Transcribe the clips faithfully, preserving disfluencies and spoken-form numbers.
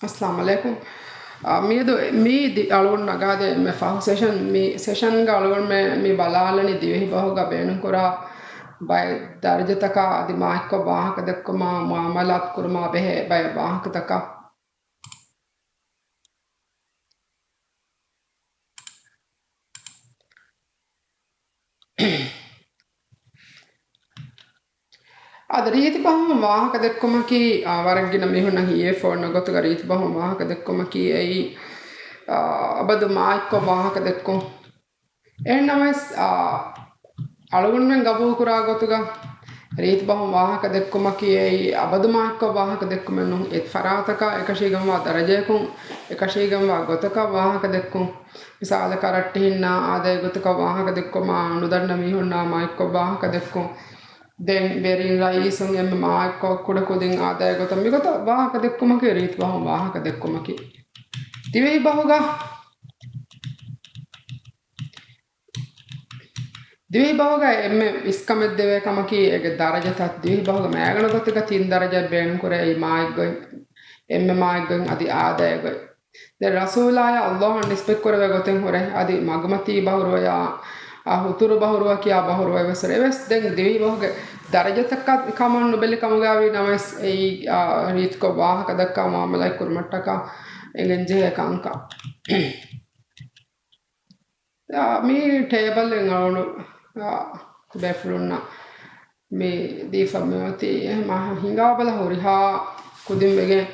އައްސަލާމު ޢަލައިކުމް. އާ، މިއަދު މި ދި-، އަޅުގަނޑު ނަގާދޭ އެންމެ ފަހު ސެޝަން، މި ސެޝަންގަ އަޅުގަނޑުމެ މި ބަލާލަނީ ދިވެހި ބަހުގަ ބޭނުންކުރާ ބައެއް ދަރަޖަތަކާ އަދި މާތްކޮށް ވާހަކަ ދެއްކުމާ، މުއާމަލާތު ކުރުމާ ބެހޭ ބައެއް ވާހަކަތަކާ. އަދި ރީތި ބަހުން ވާހަކަ ދެއްކުމަކީ، އާ، ވަރަށް ގިނަ މީހުންނަށް ހިޔެއް ފޯންނަ ގޮތުގަ ރީތި ބަހުން ވާހަކަ ދެއްކުމަކީ އެއީ، އާ، އަބަދު މާތްކޮށް ވާހަކަ ދެއްކުން. އެހެންނަމަވެސް، އާ، އަޅުގަނޑުމެން ގަބޫލުކުރާ ގޮތުގަ ރީތި ބަހުން ވާހަކަ ދެއްކުމަކީ އެއީ އަބަދު މާތްކޮށް ވާހަކަ ދެއްކުމެއް ނޫން. އެ ފަރާތަކާ އެކަށީގެންވާ ދަރަޖަޔަކުން، އެކަށީގެންވާ ގޮތަކަށް ވާހަކަ ދެއްކުން. މިސާލަކަށް ރައްޓެހިންނާ އާދައިގެ ގޮތަކަށް ވާހަކަ ދެއްކުމާ، ނުދަންނަ މީހުންނާ މާތްކޮށް ވާހަކަ ދެއްކުން. ދެން ވެރިން ރައީސުން އެންމެ މާތްކޮށް ކުޑަކުދިން އާދައިގެ ގޮތަށް މިގޮތަށް ވާހަކަ ދެއްކުމަކީ ރީތި ބަހުން ވާހަކަ ދެއްކުމަކީ. ދިވެހި ބަހުގަ، ދިވެހި ބަހުގަ އެންމެ އިސްކަމެއް ދެވޭ ކަމަކީ އޭގެ ދަރަޖަތައް. ދިވެހި ބަހުގަ މައިގަނޑު ގޮތުގަ ތިން ދަރަޖައެއް ބޭނުންކުރޭ، އެއީ މާތް ގޮތް، އެންމެ މާތް ގޮތް އަދި އާދައިގެ ގޮތް. ދެން ރަސޫލާޔަށް ﷲ އަށް ނިސްބަތްކުރެވޭ ގޮތެއް ހުރޭ، އަދި މަގުމަތީ ބަހުރުވަޔާ، އާ، ހުތުރު ބަހުރުވަ ކިޔާ ބަހުރުވައެއް ވެސް ހުރޭ. އެވެސް ދެން ދިވެހި ބަހުގެ ދަރަޖަތަކަށް ކަމަށް ނުބެލި ކަމުގައި ވީ ނަމަވެސް، އެއީ، އާ، ރީތިކޮށް ވާހަކަ ދައްކާ މުއާމަލާތް ކުރުމަށްޓަކާ އެނގެންޖެހޭ ކަންކަން. އާ، މި ޓޭބަލް އިން އަޅުގަނޑު، އާ، ބޭފުޅުންނަށް މި ދީފަ މިއޮތީ. އެހެން ހިނގާބަލަ ހުރިހާ ކުދިން ވެގެން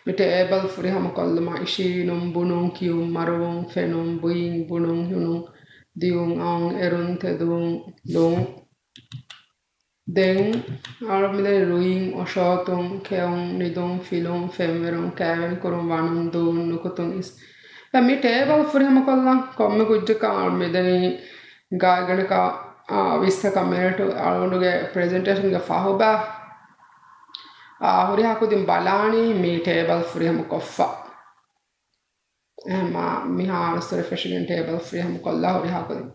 މި ޓޭބަލް ފުރިހަމަކޮށްލުމަށް އިށީނުން، ބުނުން، ކިޔުން، މަރުވުން، ފެނުން، ބުއިން، ބުނުން، ހުނުން، ދިޔުން، އައުން، އެރުން، ތެދުން، ލުން. ދެން އަޅުމިދެން ރުއިން، އޮށޯތުން، ކެއުން، ނިދުން، ފިލުން، ފެންވެރުން، ކައިވެނިކުރުން، ވަނުން، ދޫން، ނުކުތުން އިސް. ދެން މި ޓޭބަލް ފުރިހަމަކޮށްލަން ކޮންމެ ކުއްޖަކަށް އަޅުމިދެނީ ގާތްގަނޑަކަށް، އާ، ވިއްސަކަށް މިނެޓު އަޅުގަނޑުގެ ޕްރެޒެންޓޭޝަންގެ ފަހުބާ، އާ، ހުރިހާ ކުދިން ބަލާނީ މި ޓޭބަލް ފުރިހަމަކޮށްފަ. އެހެންމާ މިހާރު ރެފްރެޝްމަންޓް ޓޭބަލް ފުރިހަމަކޮށްލާ ހުރިހާ ކުދިން.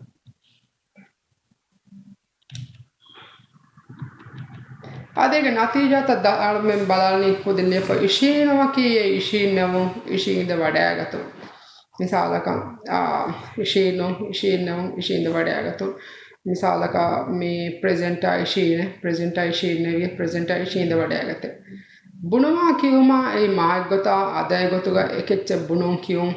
އާދައިގެ ނަތީޖާތައް ދަ-، އަޅުމެން ބަލާނީ ކުދިން ލިޔެފަ އިށީނުމަކީ އެ އިށީންނެވުން، އިށީނދެ ވަޑައިގަތުން. މިސާލަކަށް، އާ، އިށީނުން، އިށީންނެވުން، އިށީނދެ ވަޑައިގަތުން. މިސާލަކަށް މި ޕްރެޒެންޓާ އިށީނެ، ޕްރެޒެންޓާ އިށީންނެވި، ޕްރެޒެންޓާ އިށީނދެ ވަޑައިގަތެ. ބުނުމާ ކިޔުމާ އެއީ މާތްގޮތާ އާދައިގެ ގޮތުގަ އެކެއްޗެއް ބުނުން ކިޔުން.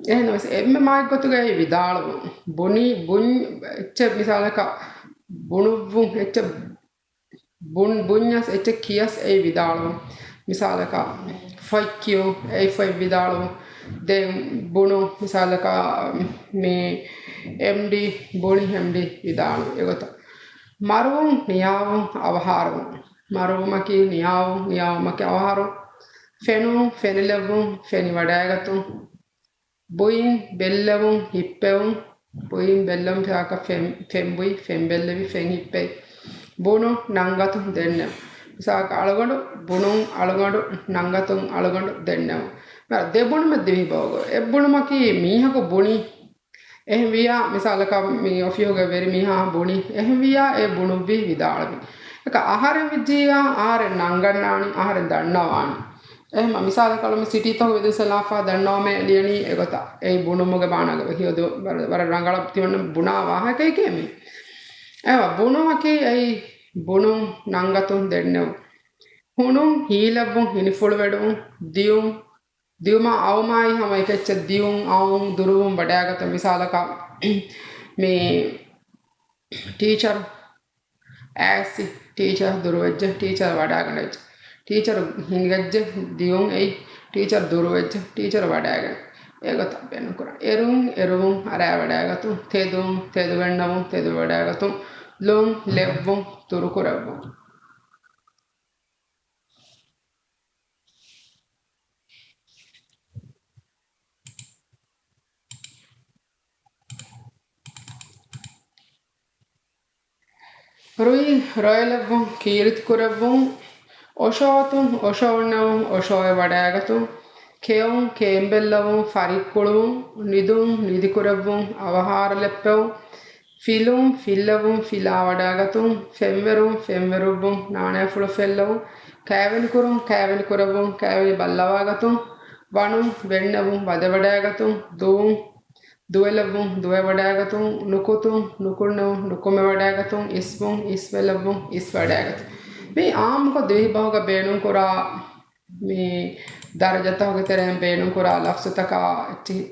އެހެންނަމަވެސް އެންމެ މާތްގޮތުގައި ވިދާޅުވުން. ބުނި، ބުން، އެއްޗެއް މިސާލަކަށް ބުނުއްވުން، އެއްޗެއް ބުން، ބުންޏަސް އެއްޗެއް ކިޔަސް އެއީ ވިދާޅުވުން. މިސާލަކަށް ފޮތް ކިޔުން، އެއީ ފޮތް ވިދާޅުވުން. ދެން ބުނުން، މިސާލަކަށް މި އެމްޑީ ބުނި، އެމްޑީ ވިދާޅުވުން. އެގޮތަށް މަރުވުން، ނިޔާވުން، އަވަހާރަވުން. މަރުވުމަކީ ނިޔާވުން، ނިޔާވުމަކީ އަވަހާރަވުން. ފެނުން، ފެނިލެއްވުން، ފެނިވަޑައިގަތުން. ބުއިން، ބެއްލެވުން، ހިއްޕެވުން. ބުއިން، ބެއްލެވުން، ފެ-، ފެން، ފެންބުއި، ފެންބެއްލެވި، ފެންހިއްޕެވި. ބުނުން، ނަންގަތުން، ދެންނެވުން. މިސާލަކަށް އަޅުގަނޑު ބުނުން، އަޅުގަނޑު ނަންގަތުން، އަޅުގަނޑު ދެންނެވުން. ދެ ބުނުމެއް ދިވެހި ބަހުގަ. އެއް ބުނުމަކީ މީހަކު ބުނި. އެހެންވިއްޔާ، މިސާލަކަށް މި އޮފީހުގެ ވެރި މީހާ ބުނި. އެހެންވިއްޔާ، އެ ބުނުއްވި ވިދާޅުވި. އެކަ އަހަރެން ވެއްޖިއްޔާ، އަހަރެން ނަންގަންނާނީ، އަހަރެން ދަންނަވާނީ. އެހެންމަ މިސާލަކަށް މި ސިޓީތަކުގެ ދުސް ލާފާ ދަންނަވަމޭ ލިޔަނީ އެގޮތަށް. އެއީ ބުނުމުގެ މާނަގަ ހިޔޮދު ވަރަށް، ވަރަށް ރަނގަޅަށް ތިމަންނަ ބުނާ ވާހަކައެކޭ މީ. އެވަ ބުނުމަކީ އެއީ ބުނުން، ނަންގަތުން، ދެންނެވުން. ހުނުން، ހީލައްވުން، ހިނިފުޅުވެޑުވުން، ދިޔުން، ދިޔުމާ އައުމާއި ހަމަ އެކެއްޗެއް ދިޔުން، އައުން، ދުރުވުން ވަޑައިގަތުން. މިސާލަކަށް މި ޓީޗަރ އައިސް، ޓީޗަރ ދުރުވެއްޖެ، ޓީޗަރ ވަޑައިގަނެއްޖެ. ޓީޗަރ ހިނގައްޖެ، ދިޔުން އެއީ، ޓީޗަރ ދުރުވެއްޖެ، ޓީޗަރ ވަޑައިގަނެ. އެގޮތަށް ބޭނުންކުރާ. އެރުން، އެރުވުން، އަރާވަޑައިގަތުން. ތެދުން، ތެދުވެންނެވުން، ތެދުވެވަޑައިގަތުން. ލުން، ލެއްވުން، ތުރުކުރެއްވުން. ރުއި، ރޮއެލެއްވުން، ކީރިތިކުރެއްވުން. އޮށޯތުން، އޮށޯންނެވުން، އޮށޯއެ ވަޑައިގަތުން. ކެއުން، ކޭނބެއްލެވުން، ފަރިއްކުޅުވުން. ނިދުން، ނިދިކުރެއްވުން، އަވަހާރަ ލެއްޕެވުން. ފިލުން، ފިއްލެވުން، ފިލާވަޑައިގަތުން. ފެންވެރުން، ފެންވެރުއްވުން، ނާނޭފުޅު ފެއްލެވުން. ކައިވެނިކުރުން، ކައިވެނިކުރެއްވުން، ކައިވެނި ބައްލަވާގަތުން. ވަނުން، ވެންނެވުން، ވަދެވަޑައިގަތުން. ދުވުން، ދުވެލައްވުން، ދުވެވަޑައިގަތުން. ނުކުތުން، ނުކުންނެވުން، ނުކުމެވަޑައިގަތުން. އިސްވުން، އިސްވެލައްވުން، އިސްވަޑައިގަތުން. މި އާއްމުކޮށް ދިވެހިބަހުގަ ބޭނުންކުރާ މި ދަރަޖަތަކުގެ ތެރެއިން ބޭނުންކުރާ ލަފްޒުތަކާ އެއްޗިހި.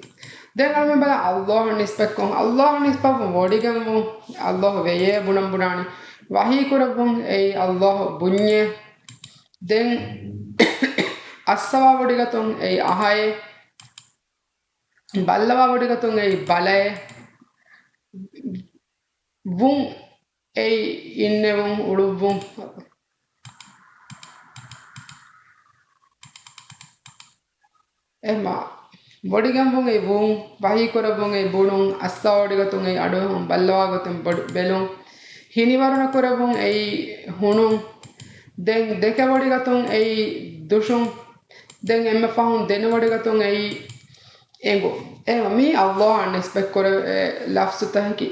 ދެން އަޅުމެން ބަލާ ﷲ އަށް ނިސްބަތްކޮށް، ﷲ އަށް ނިސްބަތްވުން ވޮޑިގެންވުން، ﷲ ވެޔޭ ބުނަން ބުނާނެ. ވަޙީ ކުރެއްވުން، އެއީ ﷲ ބުންޏޭ. ދެން އައްސަވާ ވޮޑިގަތުން، އެއީ އަހައޭ. ބައްލަވާ ވޮޑިގަތުން، އެއީ ބަލައޭ. ވުން، އެއީ އިންނެވުން، އުޅުއްވުން. އެހެމަ ވޮޑިގެންވުން އެއީ ވުން، ވަޙީ ކުރެއްވުން އެއީ ބުނުން، އައްސަވާ ވޮޑިގަތުން އެއީ އަޑުއެހުން، ބައްލަވާ ގޮތުން ބޮޑި-، ބެލުން، ހިނިވަރުނަ ކުރެއްވުން އެއީ ހުނުން، ދެން ދެކެ ވޮޑިގަތުން އެއީ ދުށުން، ދެން އެންމެ ފަހުން ދެނެ ވޮޑިގަތުން އެއީ އެނގުން. އެހެމަ މީ ﷲ އަށް ނިސްބަތް ކުރެވޭ ލަފްޒުތަކަކީ.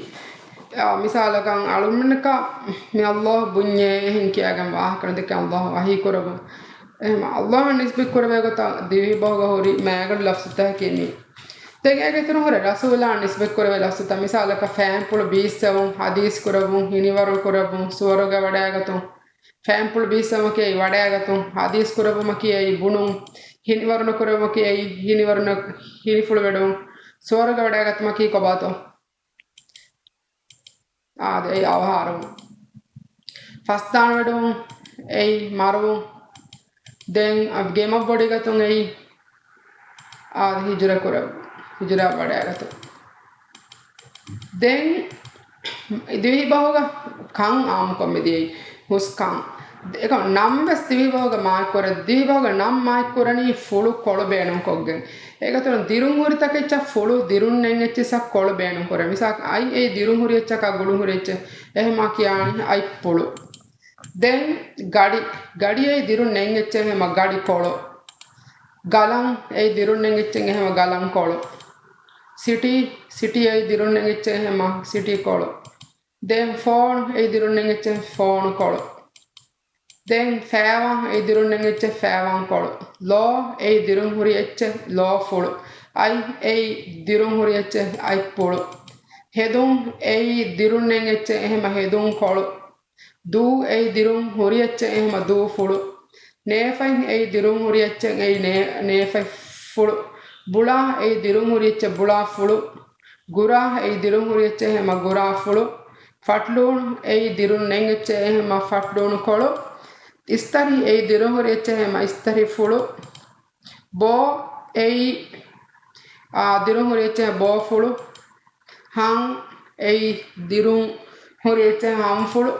އާ، މިސާލަކަށް އަޅުމެންނަކަށް މި ﷲ ބުންޏޭ އެހެން ކިޔާގެން ވާހަކަ ނުދެކެ ﷲ ވަޙީ ކުރެއްވުން. އެހެމަ ﷲ އަށް ނިސްބަތް ކުރެވޭ ގޮތަށް ދިވެހިބަހުގަ ހުރި މައިގަނޑު ލަފްޒުތަކަކީ މީ. ދެން އޭގެ އިތުރުން ހުރެ ރަސޫލާ ނިސްބަތް ކުރެވޭ ލަފްޒުތައް، މިސާލަކަށް ފައިންޕުޅު ބީއްސެވުން، ޙަދީޘް ކުރެއްވުން، ހިނިވަރު ކުރެއްވުން، ސުވަރުގެ ވަޑައިގަތުން. ފައިންޕުޅު ބީއްސެވުމަކީ އެއީ ވަޑައިގަތުން، ޙަދީޘް ކުރެއްވުމަކީ އެއީ ބުނުން، ހިނިވަރުނަ ކުރެއްވުމަކީ އެއީ ހިނިވަރުނަ ހިނިފުޅު ވެޑުވުން، ސުވަރުގެ ވަޑައިގަތުމަކީ ކޮބާތޯ؟ އާދެ، އެއީ އަވަހާރަވުން. ފަސްދާނަ ވެޑުވުން، އެއީ މަރުވުން. ދެން ގެމަށް ވޮޑިގަތުން އެއީ، އާދެ، ހިޖުރަ ކުރެއްވުން، ހިޖުރަ ވަޑައިގަތުން. ދެން ދިވެހިބަހުގަ ކަން އާއްމުކޮށް މިދިޔައީ ހުސް ކަން. އެކަމް ނަން ވެސް ދިވެހިބަހުގަ މާތްކުރެ-، ދިވެހިބަހުގަ ނަން މާތްކުރަނީ ފުޅު ކޮޅު ބޭނުންކޮށްގެން. އޭގެ އިތުރުން ދިރުން ހުރި ތަކެއްޗަށް ފުޅު، ދިރުން ނެތް އެއްޗިއްސަށް ކޮޅު ބޭނުންކުރޭ. މިސާލަކަށް އަތް އެއީ ދިރުން ހުރި އެއްޗަކާ ގުޅުން ހުރި އެއްޗެއް. އެހެމާ ކިޔާނީ އަތްޕުޅު. ދެން ގަޑި، ގަޑި އެއީ ދިރުން ނެތް އެއްޗެއް، އެހެމަ ގަޑި ކޮޅު. ގަލަން އެއީ ދިރުން ނެތް އެއްޗެއް، އެހެމަ ގަލަން ކޮޅު. ސިޓީ، ސިޓީ އެއީ ދިރުން ނެތް އެއްޗެއް، އެހެމަ ސިޓީ ކޮޅު. ދެން ފޯން އެއީ ދިރުން ނެތް އެއްޗެއް، ފޯނު ކޮޅު. ދެން ފައިވަން އެއީ ދިރުން ނެތް އެއްޗެއް، ފައިވަން ކޮޅު. ލޯ އެއީ ދިރުން ހުރި އެއްޗެއް، ލޯ ފުޅު. އަތް އެއީ ދިރުން ހުރި އެއްޗެއް، އަތް ޕުޅު. ހެދުން އެއީ ދިރުން ނެތް އެއްޗެއް، އެހެމަ ހެދުން ކޮޅު. ދޫ އެއީ ދިރުން ހުރި އެއްޗެއް، އެހެމަ ދޫ ފުޅު. ނޭފަތް އެއީ ދިރުން ހުރި އެއްޗެއް، އެއީ ނޭ-، ނޭފަތް ފުޅު. ބުޅާ އެއީ ދިރުން ހުރި އެއްޗެއް، ބުޅާ ފުޅު. ގުރާ އެއީ ދިރުން ހުރި އެއްޗެއް، އެހެމަ ގުރާ ފުޅު. ފަޓްލޫން އެއީ ދިރުން ނެތް އެއްޗެއް، އެހެމަ ފަޓްލޫނު ކޮޅު. އިސްތަށި އެއީ ދިރުން ހުރި އެއްޗެއް، އެހެމަ އިސްތަށި ފުޅު. ބޯ އެއީ، އާ، ދިރުން ހުރި އެއްޗެއް، ބޯފުޅު. ހަން އެއީ ދިރުން ހުރި އެއްޗެއް، ހަންފުޅު.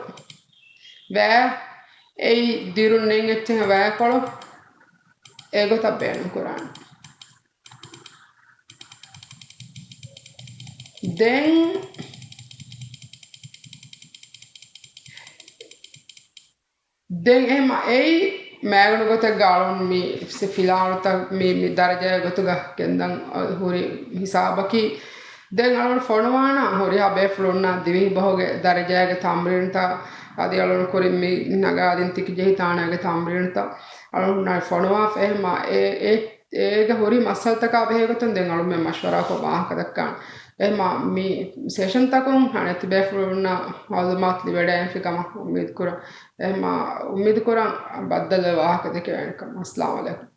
ވައި އެއީ ދިރުން ނެތް އެއްޗެއް، ވައިކޮޅު. އެގޮތަށް ބޭނުން ކުރާނެ. ދެން ދެން އެހެމަ އެއީ މައިގަނޑު ގޮތެއްގަ އަޅުން މި ސި-، ފިލާވަޅުތައް މި، މި ދަރަޖައެއް ގޮތުގަ ގެންދަން ހުރި ހިސާބަކީ. ދެން އަޅުން ފޮނުވާނަ ހުރިހާ ބޭފުޅުންނަށް ދިވެހި ބަހުގެ ދަރަޖައިގެ ތަމްރީނުތައް އަދި އަޅުން ކުރިން މި ނަގާދިން ތިކި ޖެހި ތާނައިގެ ތަމްރީނުތައް އަޅުންނަށް ފޮނުވާފަ. އެހެމަ އެ، އެ، އޭގަ ހުރި މައްސަލަތަކާ ބެހޭގޮތުން ދެން އަޅުމެން މަޝްވަރާކޮށް ވާހަކަ ދައްކާނެ. އެހެމަ މި ސެޝަންތަކުން އަނެއް ބޭފުޅުންނަށް މައުލޫމާތު ލިބިވަޑައިގެންފި ކަމަށް އުއްމީދު ކުރަން. އެހެމަ އުއްމީދު ކުރަން ބައްދަލުވެ ވާހަކަ ދެކެވޭނެ ކަމަށް. އައްސަލާމު ޢަލައިކުމް.